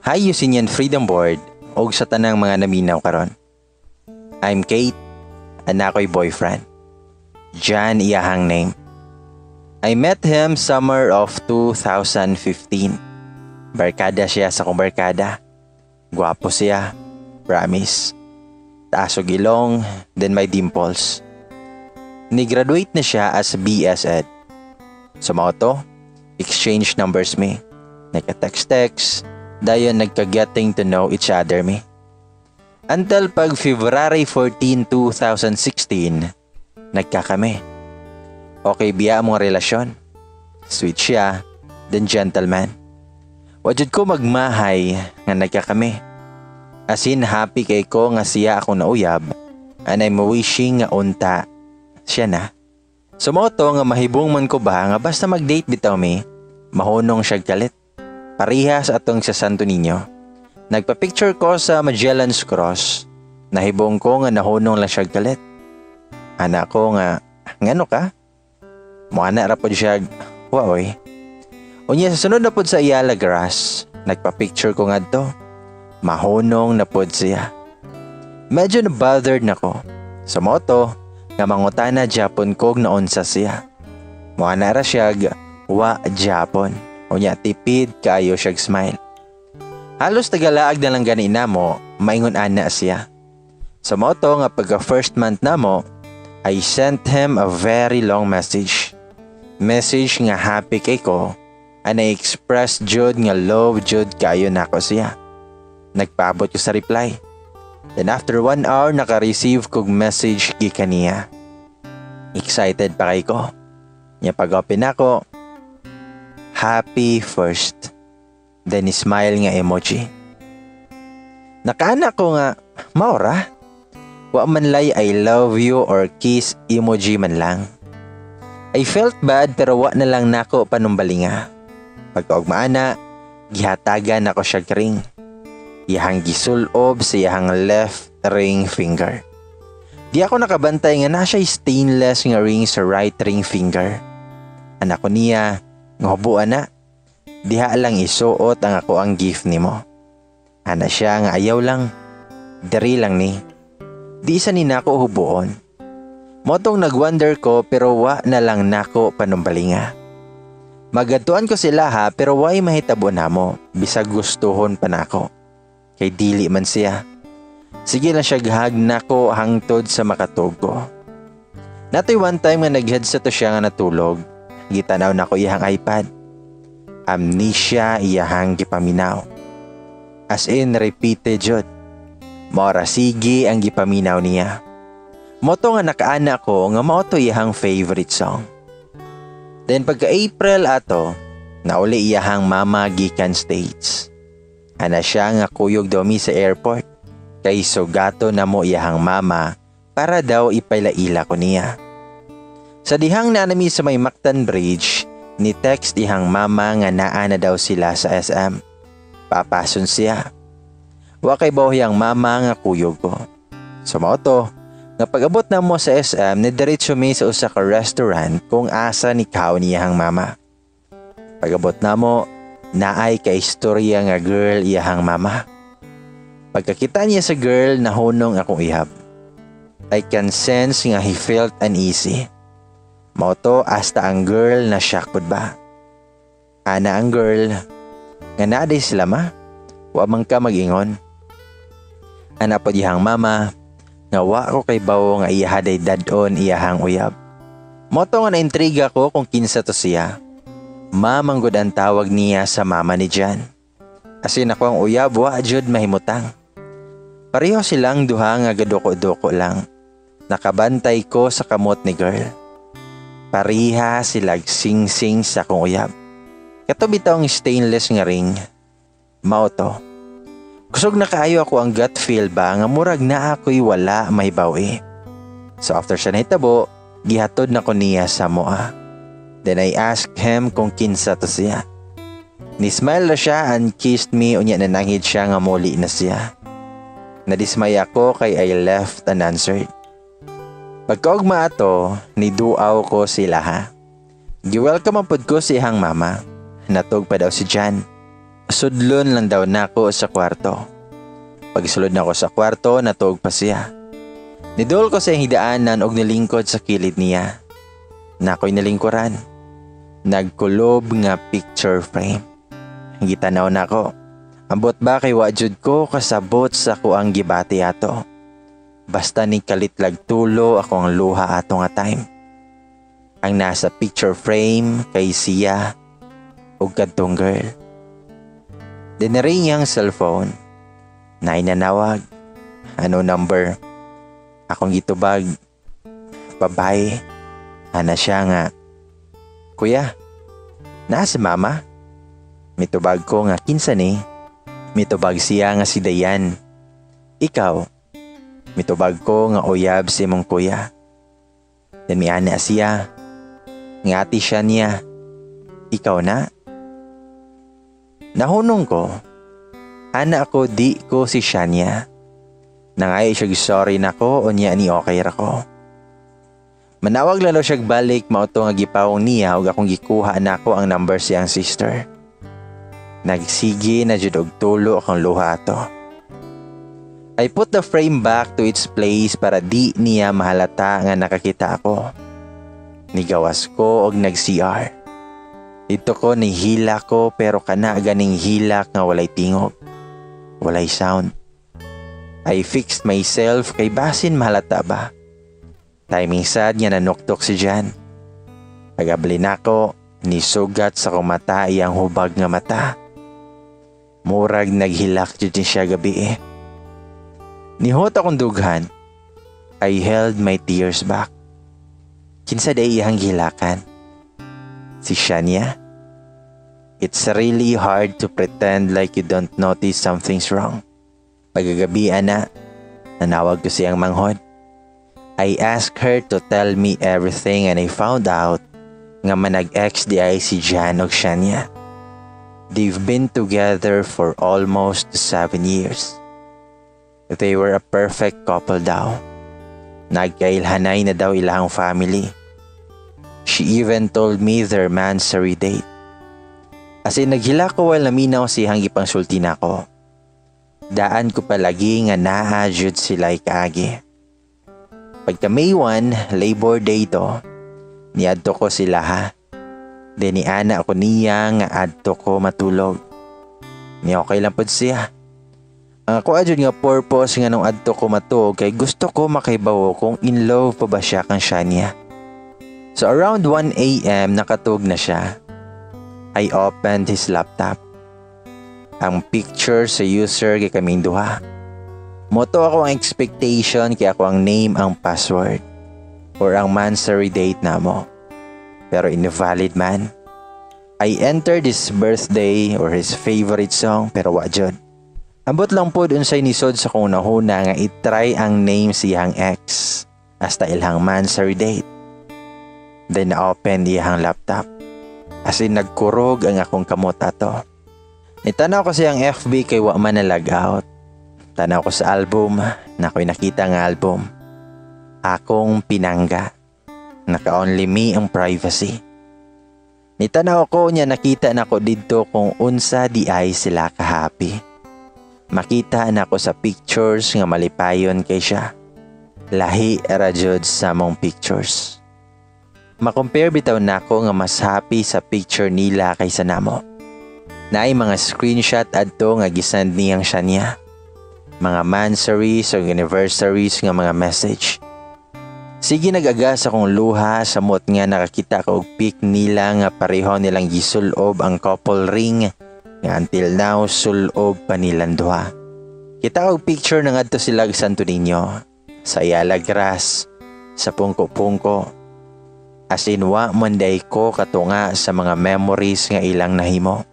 Hi, Usinian Freedom Board og sa tanang mga naminaw karon. I'm Kate, and ako'y boyfriend. John iyahang name. I met him summer of 2015. Barkada siya sa akong barkada. Gwapo siya. Promise. Taas og ilong, then may dimples. Ni-graduate na siya as BS Ed. So mao to, exchange numbers mi. Nagka-text-text, dayon nagka-getting to know each other mi. Until pag February 14, 2016, nagkakami. Okay biya among relasyon. Sweet siya, then gentleman. Wa jud ko magmahay nga nagkakami. As in, happy kay ko nga siya akong nauyab and I'm wishing nga unta siya na. So mao to nga mahibong man ko ba nga basta mag-date bitaw mi, mahunong siya kalit. Parihas atong sa Santo Niño. Nagpa-picture ko sa Magellan's Cross. Nahibong ko nga nahunong lang siya kalit. Ana ko nga, "Ngano ka?" Muana ra pod siya, "Wa oy." Unya sa sunod na pod sa Ayala Grass, nagpa-picture ko ngadto. Mahunong na pod siya. Medyo na-bothered na ko. Sa mao to, nga mangutana japon kog naunsa siya. Muana ra siya, "Wa japon." Unya tipid kaayo siya smile. Halos tagalaag na lang gani namo, maingon ana siya. Sa mao to nga pagka first month namo, I sent him a very long message. Message nga happy kay ko and I expressed jud nga love jud kayo nako siya. Nagpaabot ko sa reply. Then after one hour, naka-receive kog message gikan niya. Excited pa kay ko. Nya pag-open ako, "Happy first." Then smile nga emoji. Nakaana ko nga, "Maura? Wa man lay 'I love you' or kiss emoji man lang." I felt bad pero wa na lang nako panumbalinga. Pagkaugma ana, gihatagan nako siya ring. Iyahang gisulob sa iyahang left ring finger. Di ako nakabantay nga na siya stainless nga ring sa right ring finger. Ana ko niya, nga "Hubuan na. Diha lang isuot ang ako ang gift nimo." Ana siya nga, "Ayaw lang. Diri lang ni." Di sa ni nako hubuon. Mao tong nagwonder ko pero wa na lang nako panumbalinga. Magadtuan ko sila ha, pero way mahitabo namo bisag gustuhon pa nako. Kay dili man siya. Sige lang siya hug nako hangtod sa makatug ko. Natoy one time nga nag-headset to siya nga natulog. Gitanaw nako iyang iPad. Amnesia iyahang gipaminaw. As in, repeated jud. Mora sige ang gipaminaw niya. Mao to nga nakaana ko nga mao to iyahang favorite song. Then pagka April ato, nauli iyahang mama gikan States. Ana siya nga kuyog daw mi sa airport. Kay sugato na mo iyahang mama para daw ipailaila ko niya. Sa dihang na nami sa may Mactan Bridge, ni text iyang mama nga naa na daw sila sa SM. Papason siya. Wa kay iyang mama nga kuyog ko. So mao to, nga pag-abot na mo sa SM, ni diretso mi sa usa ka restaurant kung asa ni kaon niyahang mama. Pag-abot na mo, naay ka istorya nga girl iyahang mama. Pagkakita niya sa girl, nahunong akong uyab. I can sense nga he felt uneasy. Mao to hasta ang girl na shock pud ba. Ana ang girl, nga "Naa diay sila, Ma? Wa man ka mag-ingon." Ana pod iyang mama, nga "Wa ko kay bawo nga iyaha day dad-on iyahang uyab." Mao to nga naintriga ko kung kinsa to siya. Ma man gud ang tawag niya sa mama ni Jan. As in, ako ang uyab wa jud mahimutang. Pareho silang duha nga gaduko-duko lang. Nakabantay ko sa kamot ni girl. Pareha sila sing-sing sa akong uyab. Kato bitawng stainless nga ring. Mao to. Kusog na kaayo ako ang gut feel ba nga murag na ako'y wala may bawi. So after siya nahitabo, gihatod na ko niya sa moa. Then I asked him kung kinsa to siya. Ni-smile na siya and kissed me, unya nananghid siya nga muli na siya. Nadismaya ko kay I left unanswered. Pagkaugma ato, niduaw ko sila ha. Gi-welcome ang pod ko si iyang mama. Natog pa daw si Jan. Sudlon lang daw nako sa kwarto. Pagsulod nako sa kwarto, natuog pa siya. Nidol ko sa iyang hidaanan og nilingkod sa kilid niya. Nakoy nilingkuran. Nagkulob nga picture frame. Gitanaw nako. Ambot ba kay wa jud ko kasabot sa akuang gibati ato. Basta ni kalitlag tulo ako ang luha ato nga time. Ang nasa picture frame kay siya ug kadtong girl. Diniring niyang cellphone. Naay nanawag. Ano number? Akong gitubag. "Babae." Ana siya nga, "Kuya, naa si Mama?" Mitubag ko nga, "Kinsa ni?" Mitubag siya nga si Dayan. "Ikaw?" Mitubag ko nga uyab si mong kuya. Then miana siya nga ati siya niya. "Ikaw na?" Nahunong ko. Ana ako, di ko si Shania. Nangayo siya sorry nako, unya ni okay ra ko. Manawag lalo siya balik, mao to nga gipawong niya ug akong gikuha nako ang number siyang sister. Nagsige na jud og tulo akong luha ato. I put the frame back to its place para di niya mahalata nga nakakita ako. Nigawas ko og nag-CR. Dito ko nihila ko, pero kana ganing hilak nga walay tingog. Walay sound. I fixed myself kay basin mahalata ba. Timing sad nga nanuktok si Jan. Pagabli nako, nisugat sa akong mata iyang hubag nga mata. Murag naghilak jud ni siya gabi eh. Nihot akong dughan. I held my tears back. Kinsa day iyang gihilakan? Si Shania? It's really hard to pretend like you don't notice something's wrong. Pagkagabi ana, nanawag ko siyang manghod. I asked her to tell me everything and I found out nga manag-ex di ay si Jan og Shania. They've been together for almost 7 years. They were a perfect couple daw. Nagkailhanay na daw ilang family. She even told me their monthsary date. As in, naghilak ko while naminaw siyang ipangsulti nako. Daan ko palagi nga naa jud sila kaagi. Pagka May 1, Labor Day to, niadto ko sila ha. Then niana ako niya nga adto ko matulog. Ni okay lang pod siya. Ang ako adyo nga purpose nga nung adto ko matulog kay gusto ko makaibawo kung in love pa ba siya kang Shania. So around 1 a.m. nakatug na siya. I opened his laptop. Ang picture sa user kay kaming duha. Mao to ako ang expectation kay ako ang name ang password or ang monthsary date namo. Pero invalid man. I entered his birthday or his favorite song, pero wa jud. Ambot lang pod unsay nisod sa kong nahuna nga i-try ang name siyang ex hasta ilhang monthsary date. Then na-open iyang laptop. As in, nagkurog ang akong kamot ato. Nitanaw ko siyang FB kay wa man na log out. Tanaw ko sa album, na ako'y nakita nga album. Akong pinangga. Naka only me ang privacy. Nitanaw ko niya, nakita nako didto kung unsa di ay sila ka-happy. Makita nako sa pictures nga malipayon kay siya. Lahi ra jud sa mong pictures. Ma-compare bitaw nako nga mas happy sa picture nila kaysa namo. Naay mga screenshot adto nga gisend niyang siya niya. Mga monthsaries o anniversaries nga mga message. Sige nag-aga sa akong luha samot nga nakakita ko og pic nila nga pareho nilang gisulob ang couple ring nga until now sulob pa nilang duha. Kita og picture na ngadto sila sa Santo Niño, sa Ayala Grass, sa Pungko-Pungko. As in, wa man day ko katunga sa mga memories nga ilang nahimo.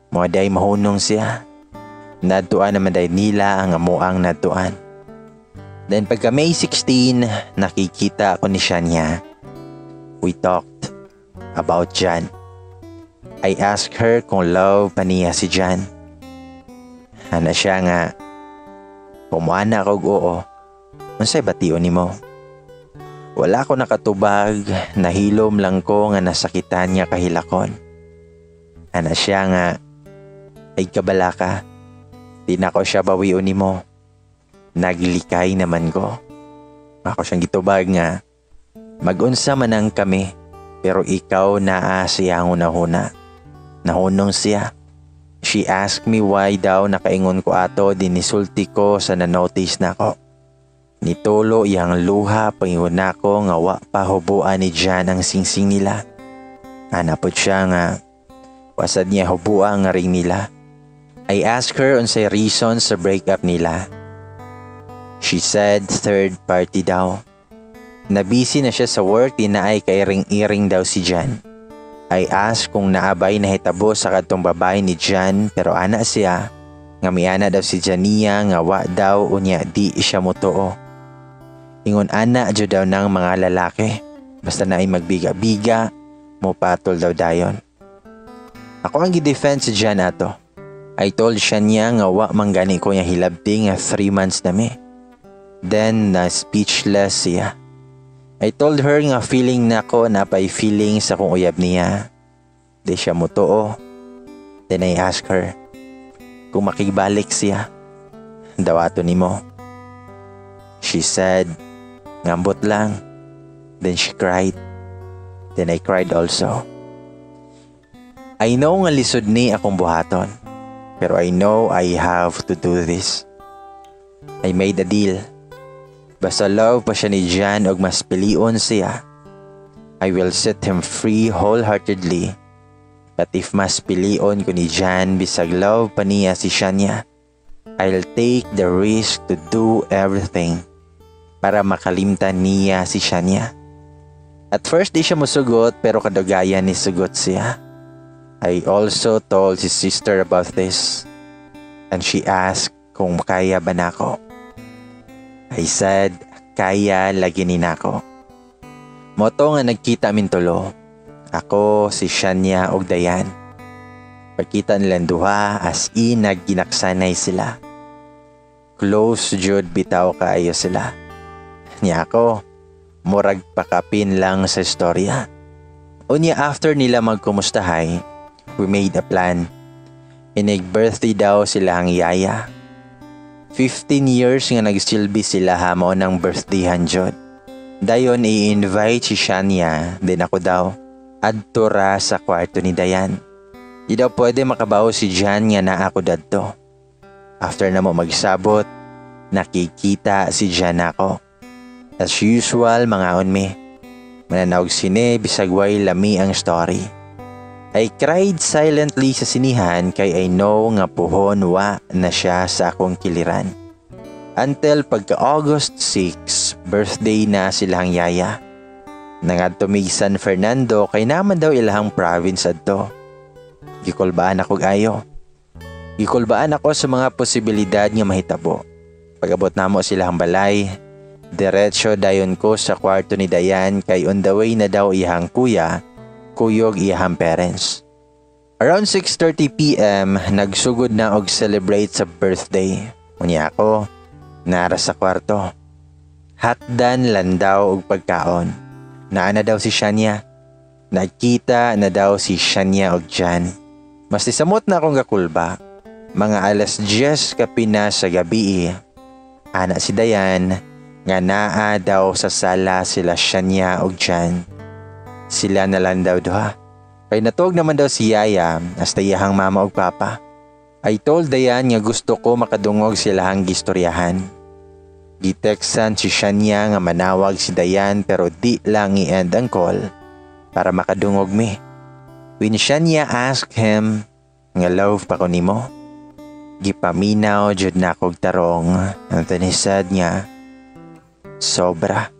Mo day mahunong siya. Nadtuan naman day nila ang amuang nadtuan. Then pagka May 16, nakikita ako ni Shania. We talked about Jan. I asked her kung love pa niya si Jan. Ana siya nga, "Kung muana ako og oo, unsay bation nimo?" Wala ko nakatubag, nahilom lang ko nga nasakitan niya kahilakon. Ana siya nga, Ay kabalaka. Di na ko siya bawion nimo. Naglikay naman ko. Ako siyang gitubag nga magunsa man ang kami, pero ikaw naa siya ang hunahuna. Nahunong siya. She asked me why daw nakaingon ko ato, dinisulti ko sa na-notice nako. Nitulo iyang luha pangingon nako nga wa pa hubuan ni Jan ang singsing nila. Ana pod siya nga wa sad niya hubuan nga ring nila. I asked her unsay reason sa breakup nila. She said third party daw. Nabisi na siya sa work, di naay kairing-iring daw si Jan. I asked kung naa bay nahitabo sa kadtong babae ni Jan, pero ana siya nga miana daw si Jania nga wa daw, unya di siya motuo. Ingon ana jud daw ng mga lalaki. Basta naay magbiga-biga, mopatol daw dayon. Ako ang gi-defend si Jan ato. I told siya niya nga wa man gani ko niya hilabti nga 3 months na mi. Then na speechless siya. I told her nga feeling nako napay feeling sa kong uyab niya. Di siya motuo. Then I asked her kung makibalik siya. Dawato nimo. She said, ngambot lang. Then she cried. Then I cried also. I know nga lisod ni akong buhaton. Pero I know I have to do this. I made a deal. Basta love pa siya ni Jan og mas pilion siya, I will set him free wholeheartedly. But if mas pilion ko ni Jan bisag love pa niya si Shania, I'll take the risk to do everything para makalimtan niya si Shania. At first di siya musugot, pero kadugayan ni sugot siya. I also told his sister about this and she asked kung kaya ba nako. I said, kaya lagi ni nako. Mao to nga nagkita min tulo. Ako, si Shania ug Dayan. Pagkita nilang duha, as in nagginaksanay sila. Close jud bitaw kaayo sila. Niya ako, murag pakapin lang sa istorya. Unya after nila magkumustahay, we made a plan. Inig birthday daw sila ang yaya. 15 years nga nagsilbi sila ha, mao ng birthday jud. Dayon i-invite si Shania, din ako daw. Adto ra sa kwarto ni Dayan. Di daw pwede makabawo si Jan nga naa ako dadto. After na mo magsabot, nakikita si Jan ako. As usual, mangaon mi. Mananawag sine bisag way lami ang story. I cried silently sa sinihan kay I know nga puhon wa na siya sa akong kiliran. Until pagka August 6, birthday na silang yaya. Nangadto mig San Fernando kay naman daw ilahang province adto. Gikulbaan ako ayo. Gikulbaan ako sa mga posibilidad nga mahitabo. Pag-abot namo silahang balay, diretso dayon ko sa kwarto ni Dayan kay on the way na daw iyang kuya, kuyog iyang parents. Around 6:30 p.m., nagsugod na og celebrate sa birthday. Unya ako, nara sa kwarto. Hatdan landaw og pagkaon. Naa na daw si Shania. Nagkita na daw si Shania og Jan. Mas samot na akong gakulba. Mga alas 10 kapina sa gabi. Ana si Dayan nga naa daw sa sala sila Shania og Jan. Sila na lang daw duha. Kay natog naman daw si Yaya hasta iyahang mama og papa. I told Dayan nga gusto ko makadungog silahang gistoryahan. Gitextan si Shania nga manawag si Dayan pero di lang i-end ang call para makadungog mi. When Shania asked him nga love pa ko nimo, gipaminaw jud na kog tarong, and then he said nga sobra.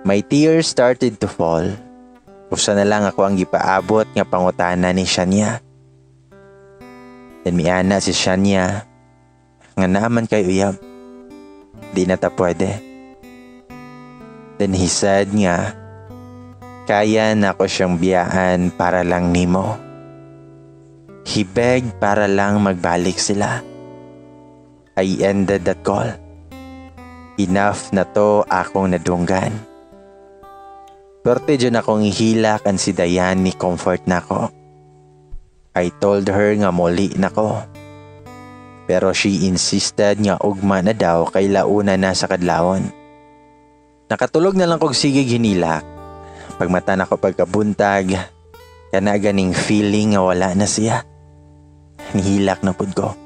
My tears started to fall. Usa na lang ako ang gipaabot nga pangutana ni Shania. Then miana si Shania nga naman kay uyab. Di na ta pwede. Then he said nga kaya na ko siyang biyaan para lang nimo. He begged para lang magbalik sila. I ended that call. Enough na to akong nadunggan. Perte dyan akong hilak ang si Dayan ni comfort nako. I told her nga muli na ko. Pero she insisted nga ugma na daw kay launa na sa kadlawon. Nakatulog na lang kog sige hinilak. Pagmata nako pagkabuntag, kana ganing feeling nga wala na siya. Nihilak na pud ko.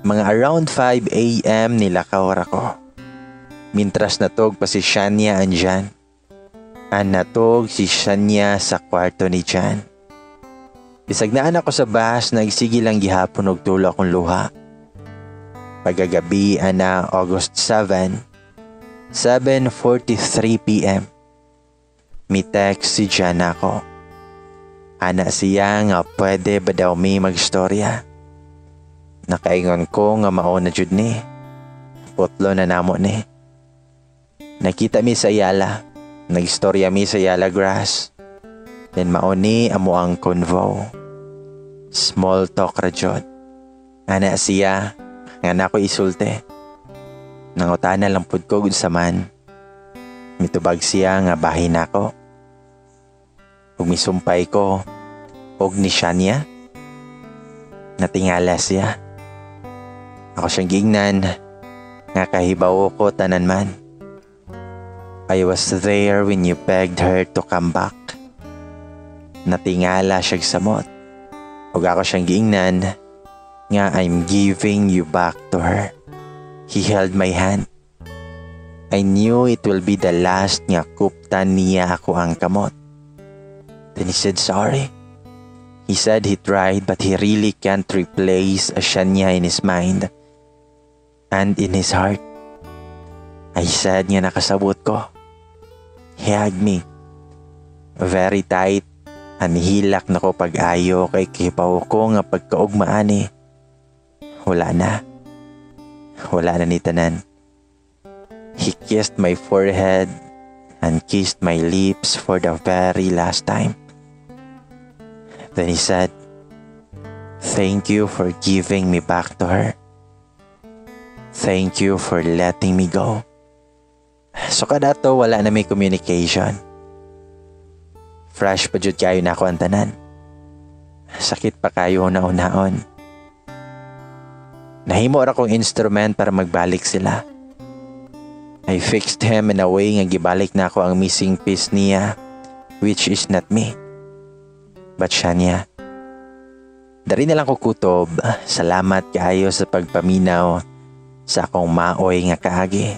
Mga around 5 a.m. nilakaw ra ko. Mintras natog pa si Shania andyan. An natog si Shania sa kwarto ni Jan. Bisag naan ako sa bus, nagsige lang gihapon og tulo akong luha. Pagkagabi ana August 7, 7:43 p.m. Mi text si Jan ako. Ana siya nga pwede ba daw mi magstorya. Nakaingon ko nga mao na jud ni. Putlo na namo ni. Nakita mi sa Ayala. Nagstorya mi sa Ayala Grass. Then mao ni amo ang convo. Small talk ra jud. Ana siya nga nako isulte. Nangutana lang pud ko sa man. Mitubag siya nga bahin nako. Ug misumpay ko og ni Shania. Natingala siya. Ako siyang giingnan nga kahibawo ko tanan man. I was there when you begged her to come back. Natingala siya samot. Ug ako siyang giingnan nga I'm giving you back to her. He held my hand. I knew it will be the last nga kuptan niya ako ang kamot. Then he said sorry. He said he tried, but he really can't replace a Shania in his mind and in his heart. I said nga nakasabot ko. He hugged me very tight and hilak na ko pag-ayo kay kibaw ko nga pagkaugmaan eh. Wala na. Wala na ni tanan. He kissed my forehead and kissed my lips for the very last time. Then he said, "Thank you for giving me back to her. Thank you for letting me go." So kadato wala na may communication. Fresh pa jud kayo na ako ang tanan. Sakit pa kayo na unaon. Nahimo ra kong instrument para magbalik sila. I fixed him in a way nga gibalik na ako ang missing piece niya, which is not me, but Shania. Dari na lang ko kutob. Salamat kaayo sa pagpaminaw sa akong maoy nga kaagi.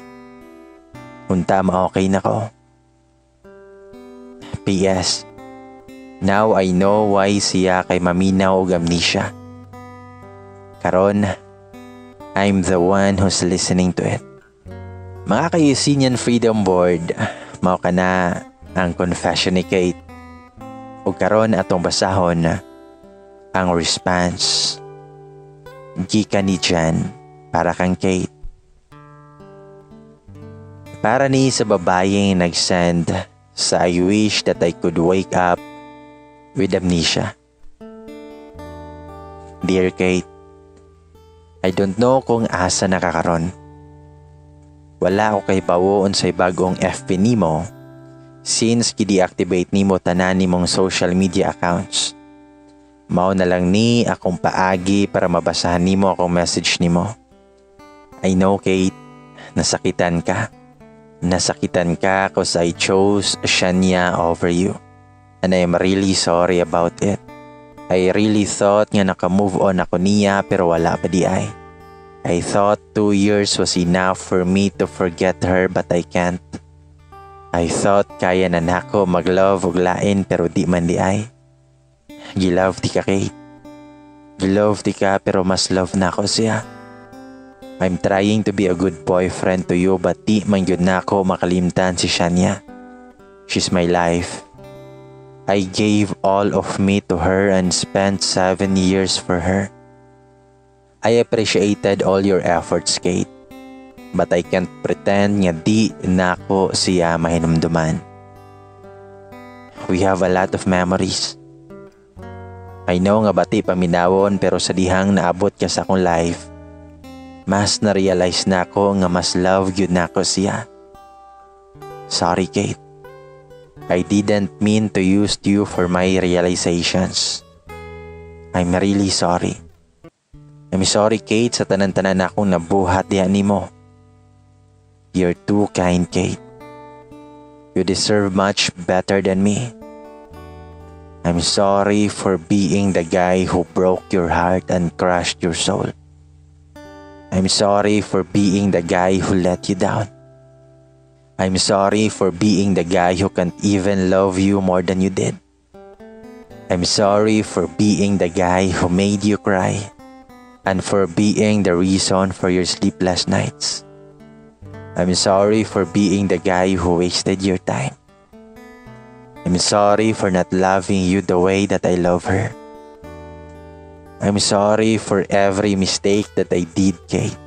Unta ma-okay na ko. P.S. Now I know why siya kay maminaw og amnesia. Karon, I'm the one who's listening to it. Mga ka-Eugenian Freedom Board, mao kana ang confession ni Kate. Ug karon atong basahon ang response gikan ni Jan para kang Kate. Para ni sa babaeng nag-send sa "I wish that I could wake up with amnesia." Dear Kate, I don't know kung asa na ka karon. Wala ako kahibawo unsay bagong FB nimo since gi-deactivate nimo tanan nimong social media accounts. Mao na lang ni akong paagi para mabasahan nimo akong message nimo. I know, Kate, nasakitan ka. Nasakitan ka 'cause I chose Shania over you. And I am really sorry about it. I really thought nga naka-move on ako niya pero wala pa di ay. I thought 2 years was enough for me to forget her, but I can't. I thought kaya na nako mag-love og lain pero di man di ay. Gi-love tika, Kate. Gi-love tika pero mas love na ako siya. I'm trying to be a good boyfriend to you, but di man gyud nako makalimtan si Shania. She's my life. I gave all of me to her and spent 7 years for her. I appreciated all your efforts, Kate. But I can't pretend nga di nako siya mahinumduman. We have a lot of memories. I know nga bati paminawon pero sa dihang naabot ka sa akong life, mas na-realize nako nga mas love gyud nako siya. Sorry, Kate. I didn't mean to use you for my realizations. I'm really sorry. I'm sorry, Kate, sa tanan-tanan akong nabuhat diha nimo. You're too kind, Kate. You deserve much better than me. I'm sorry for being the guy who broke your heart and crushed your soul. I'm sorry for being the guy who let you down. I'm sorry for being the guy who can't even love you more than you did. I'm sorry for being the guy who made you cry and for being the reason for your sleepless nights. I'm sorry for being the guy who wasted your time. I'm sorry for not loving you the way that I love her. I'm sorry for every mistake that I did, Kate.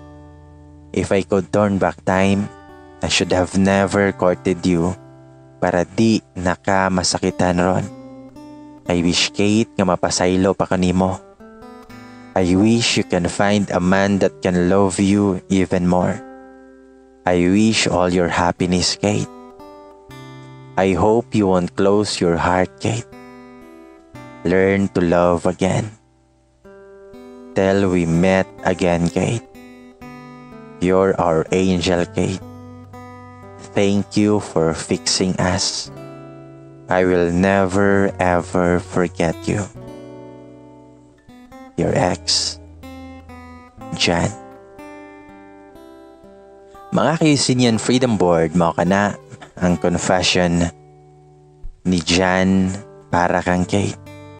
If I could turn back time, I should have never courted you para di na ka masakitan ron. I wish, Kate, nga mapasaylo pa kanimo. I wish you can find a man that can love you even more. I wish all your happiness, Kate. I hope you won't close your heart, Kate. Learn to love again. Till we met again, Kate. You're our angel, Kate. Thank you for fixing us. I will never ever forget you. Your ex, Jan. Mga ka-Eugenian Freedom Board, mao kana ang confession ni Jan para kang Kate.